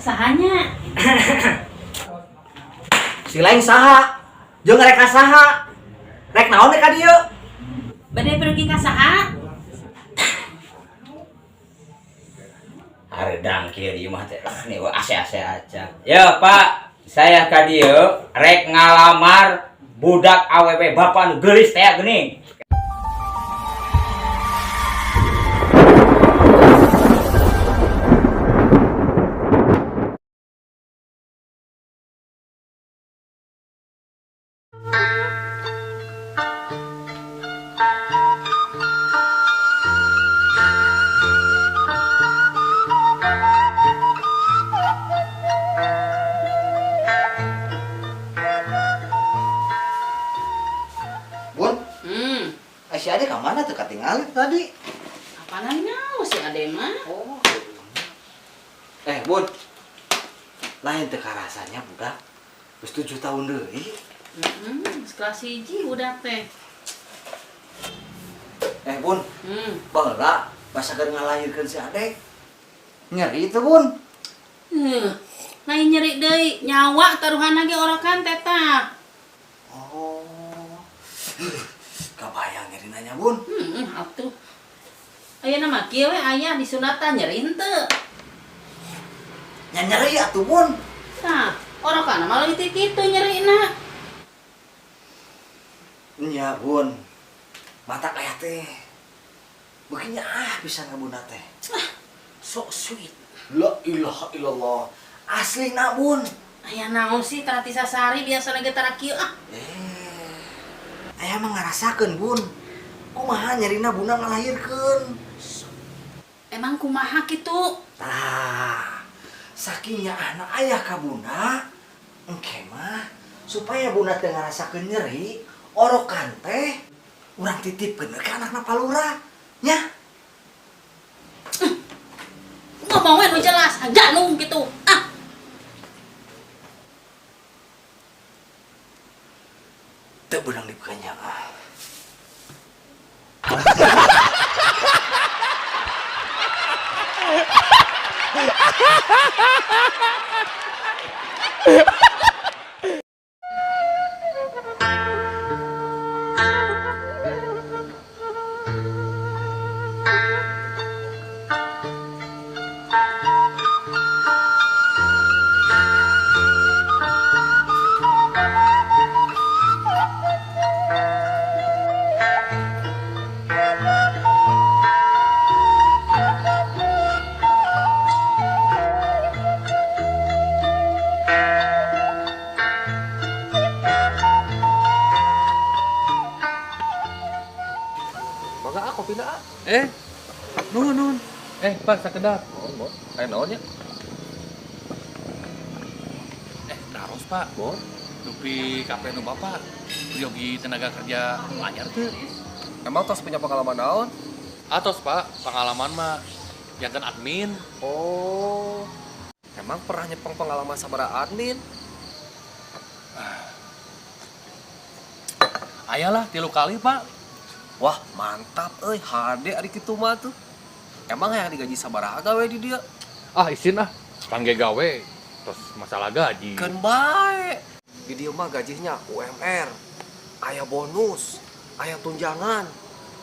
Sahanya? Si lain saha? Jeung rek ka saha? Rek naon ka dieu? Bade pergi ka saha? Haredang kieu di imah teh. Lah nih AC-AC aja. Ya, Pak, saya ka dieu rek ngalamar budak awewe bapak nu geulis teh geuning. Bun, si Ade ka mana tuh katingali tadi? Apaan nyaho si Ade mah? Oh. Bun. Lain teu karasanya budak. Geus 7 tahun deui. Kelas 1 budak teh. Bun. Baheula basa keur ngalahirkeun si Ade. Nyeri teu, Bun? Lain nyeri deui, nyawa taruhan ge orokan teh tah. Oh. Kabayang nyeri nanya, Bun. Atuh. Ayeuna mah kieu we aya disunatan nyeri henteu. Nya nyeri atuh, Bun. Tah, orokan mah leuwih ti kitu nyerina. Nya, Bun. Mata aya teh. Beuki nyaah pisan ka Bunda teh. Ah, sok sweet. La ilaha illallah. Aslina, Bun. Aya naon sih tara ti sasari biasana ge tara kieu ah. Aya mah ngarasakeun, Bun. Kumaha nyerina Bunda ngalahirkeun? Emang kumaha kitu? Tah, saking nyaahna ayah ka Bunda, engke mah supaya Bunda teu ngarasakeun nyeri, orokan teh urang titipkeun ka anakna Palura, nya. Ngomong we nu jelas, janung kitu. Ah. Teu beunang dibukanya ah. Mangga ah, kopi na ah. Nuhun, nuhun. Pak, sakedap. Nuhun, Bon. Aya naon nya? Naros, Pak. Bon. Dupi kafe nu Bapak. Yogi tenaga kerja nu anyar teu. Emang tos punya pengalaman naon? Atos, Pak. Pengalaman mah jantan admin. Oh. Emang pernah nyepeng pengalaman sabaraha admin? Ayalah 3 kali, Pak. Wah, mantap euy, hade ari kitu mah tuh. Emang hayang digaji sabaraha gawe di dieu? Ah, isin ah. Pangge gawe terus masalah gaji. Keun bae. Di dieu mah gajinya UMR. Aya bonus, aya tunjangan,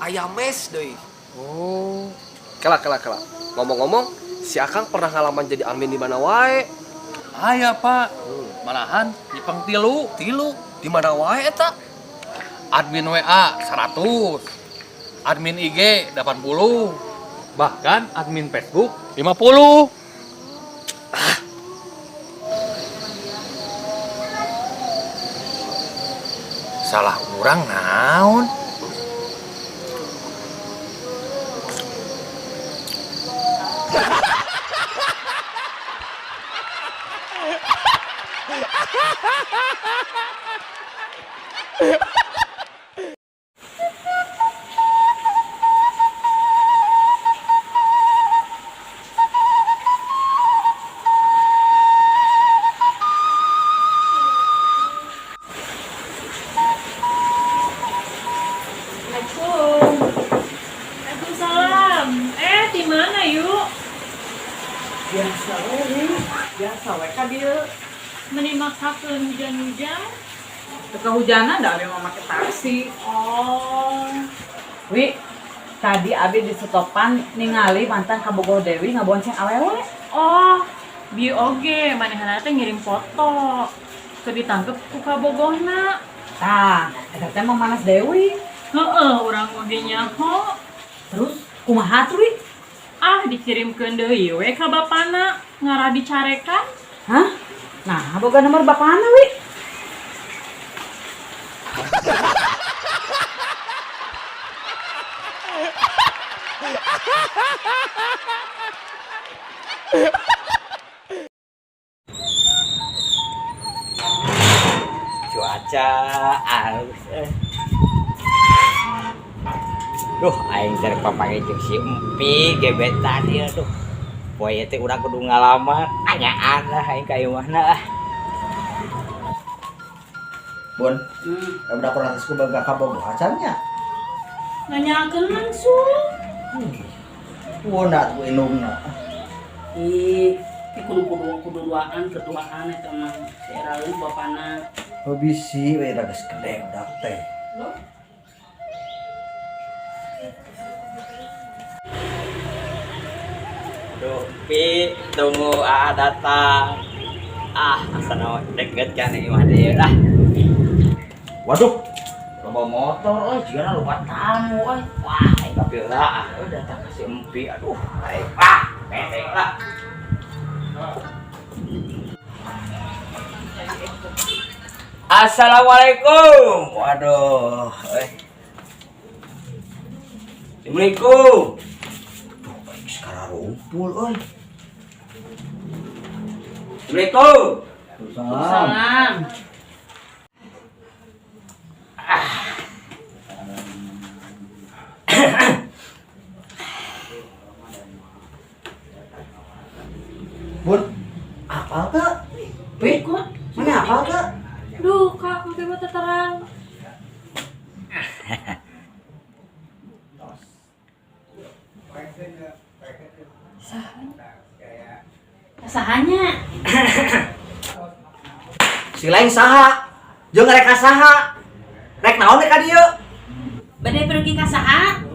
aya mes deui. Oh. Kela kela kela. Ngomong-ngomong, si Akang pernah ngalaman jadi admin di mana wae? Aya, Pak. Malahan nyepeng 3. 3? Di mana wae eta? Admin WA 100, admin IG 80, bahkan admin Facebook 50. Ah. Salah urang naon? Assalamualaikum. Waalaikumsalam. Di mana yuk? Biasa we. Biasa we ka dieu. Meni maksakeun hujan-hujan. Teu kahujanan da abi mah make taksi. Oh. Wi, tadi abi di setopan ningali mantan kabogoh Dewi ngabonceng awewe. Oh, bieu oge manehna teh ngirim foto. Teu ditangkep ku kabogohna. Tah, eta teh mamanas Dewi. Heeh, urang oge nyaho. Terus kumaha tuh, Wi? Ah, dikirimkeun deui we ka bapana, ngarah dicarekan. Hah? Nah, boga nomor bapana, Wi. Cuaca halus eh. Duh, aing teh papanggih jeung si Empi gebetan ieu duh. Poe teh urang kudu ngalamar, anyaan lah aing ka imahna ah. Bun, udah kurang ku boga kabogoh acan nya. Nanyakeun langsung. Wona tuh indungna. Ih, kudu kudu kudu duaan keduaan eta mah. Si Eraeun bapana. Oh bisi we da geus gede budak teh. Duh, Pi, tunggu Aa datang. Ah, asana deket kan imah deui lah. Waduh, loba motor euy, jigana loba tamu euy. Wah, aing kapila ah, euy datang ka si Empi. Aduh, aing ah, pendek lah. Assalamualaikum. Waduh, euy. Assalamualaikum. Duh, aing sekarang rumpul euy. Assalamualaikum. Salam. Bun, apal teu? Pi, mana apal teu? Duh, Kak, engke mah teu terang. Sahanya. Si lain saha? Jeung rek ka saha? Rek naon rek ka dieu? Bade pergi ka saha?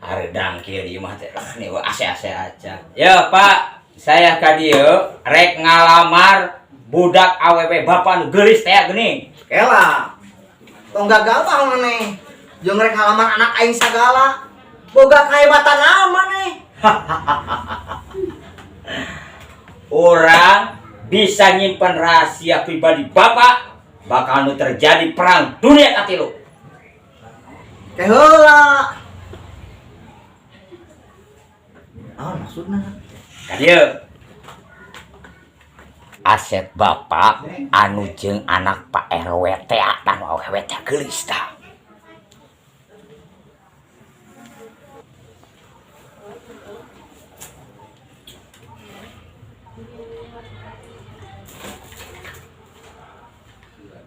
Hareudang kieu di imah teh lah nih AC-AC aja. Ya, Pak, saya ka dieu rek ngalamar budak awewe bapak nu geulis teh geuning. Kela. Tong gagal mah maneh. Jeung rek ngalamar anak aing sagala. Boga kahebatan naon maneh? Orang bisa nyimpen rahasia pribadi bapak bakal nu terjadi perang dunia katilu. Ke heula. Naon maksudna? Ka dieu. Aset bapak anu jeung anak Pak RW teh tah nu awewe teh geulis tah.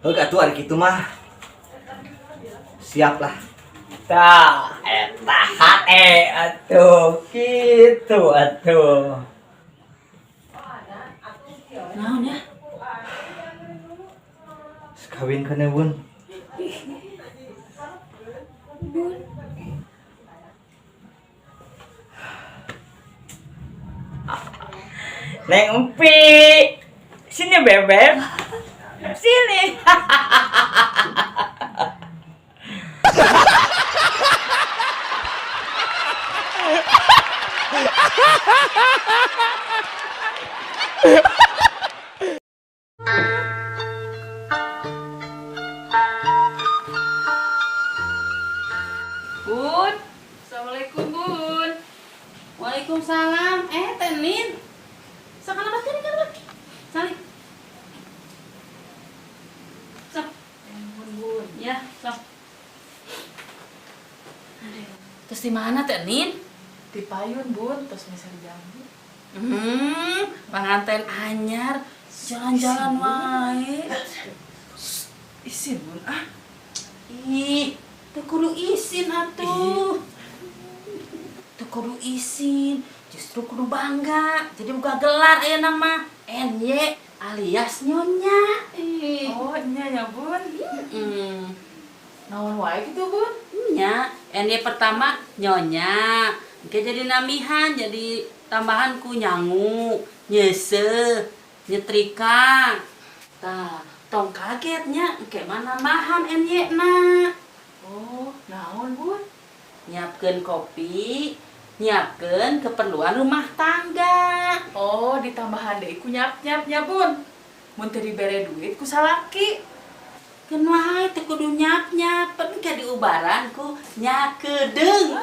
Heuh atuh ari kitu mah. Siap lah. Tah, eta hate atuh kitu atuh. Naon ya? Kawin kana Bun. Bun. Neng Empi. Sini bebek. Sini. Bun. Assalamualaikum, Bun. Waalaikumsalam. Teh Nin. Sok kana bat kan bat. Sali. Sok. Bun, Bun. Ya, sok. Aduh. Terus di mana Teh Nin? Di payun, Bun, terus meser jambu. Panganten anyar, jalan-jalan wae. Isin, Bun. Ah, Ih, teu kudu isin atuh. Teu kudu isin. Justru kudu bangga. Jadi buka gelar aya nama NY alias Nyonya. Ih. Oh, nya nya Bun. Naon wae gitu, Bun? Nya, NY pertama Nyonya. Engke jadi namihan, jadi tambahan ku nyangu, nyese, nyetrika. Tah, tong kagetnya engke mah nambahan NY na. Oh, naon, Bun? Nyiapkeun kopi, nyiapkeun keperluan rumah tangga. Oh, ditambahan deui ku nyap-nyap nya, Bun. Mun teu dibere duit ku salaki. Keun wae teu kudu nyap-nyap, engke diubaran ku nyakedeung.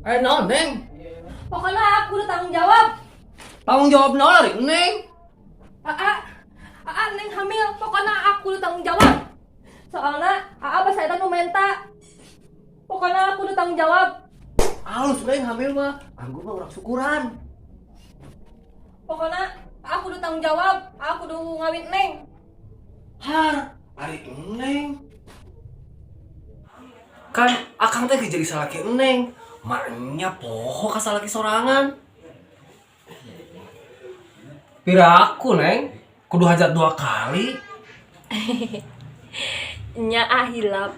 Eh, naon, Neng? Pokoknya aku udah tanggung jawab. Tanggung jawab naon ari, Neng? Aa, Aa, Neng hamil. Pokoknya aku udah tanggung jawab. Soalnya Aa bahasa eta nu menta. Pokoknya aku udah tanggung jawab. Alus, Neng, hamil mah. Anggur mah urang syukuran. Pokoknya aku udah tanggung jawab. Aku udah ngawin Neng. Har, ari Neng. Kan akang teh jadi salaki Neng. Maknya poho ka salaki sorangan. Pira aku, Neng, kudu hajat 2 kali. Nya ah hilap.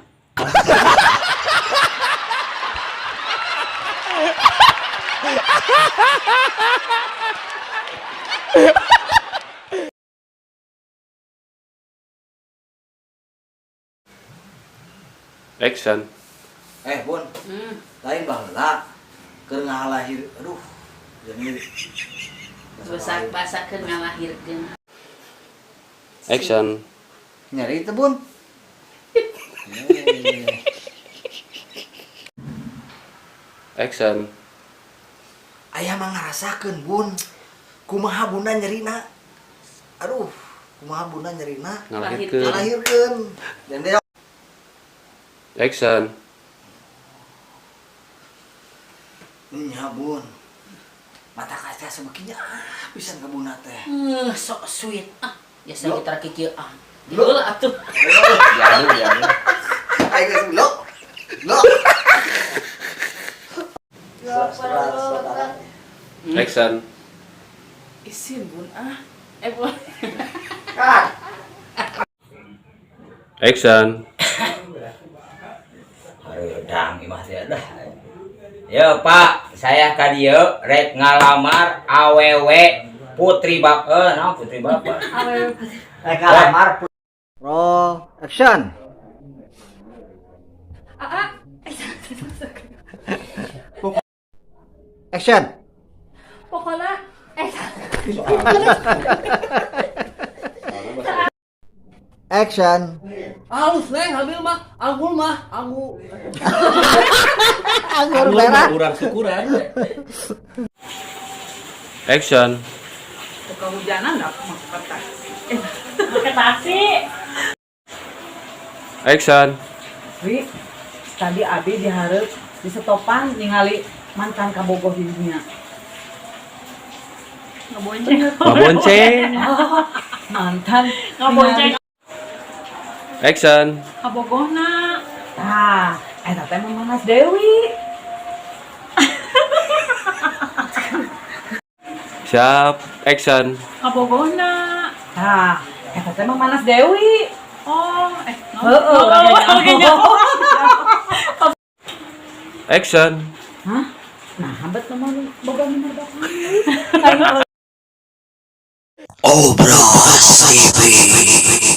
Action. Eh, Bun. Lain baheula keur ngalahir, aduh, jadi Basa-basa keur ngalahirkeun. Action. Nyeri itu, Bun. Action. Ayah mah ngarasakeun, Bun. Kumaha bunda nyerina? Aduh, kumaha bunda nyerina? Ngalahirkeun. Ngalahirkeun. Dan dia Action. Nya, Bun. Mata kaca sebekinya pisan ka bunda teh. Sok sweet. Ah, biasa kita kikieuan. Heula atuh. Diadu, diadu. Ayo geus lo. Lo. Action. Isin, Bun, ah. Bun. Action. Hareudang imah teh dah. Yo Pak, saya ka dieu rek ngalamar awewe putri bapak, naon putri bapak? Awewe putri. Rek ngalamar. Roll action. Aa, Action. Pokoknya Action. Halus, Neng, hamil mah, anggur mah, anggur. Anggur merah. Urang syukuran. Action. Kehujanan enggak masuk taksi. Pakai taksi. Action. Wi, tadi Abi dihareup di setopan ningali mantan kabogoh di dunia. Ngebonceng. Ngabonceng. Oh, mantan Ngabonceng. Action. Kabogohna. Tah, eta teh Mama Mas Dewi. Siap. Action. Kabogohna. Tah, eta teh Mama Mas Dewi. Oh, Heeh, oh, nyaho. Action. Hah? Nah, hambat mama boga nomor bapak. Obras TV.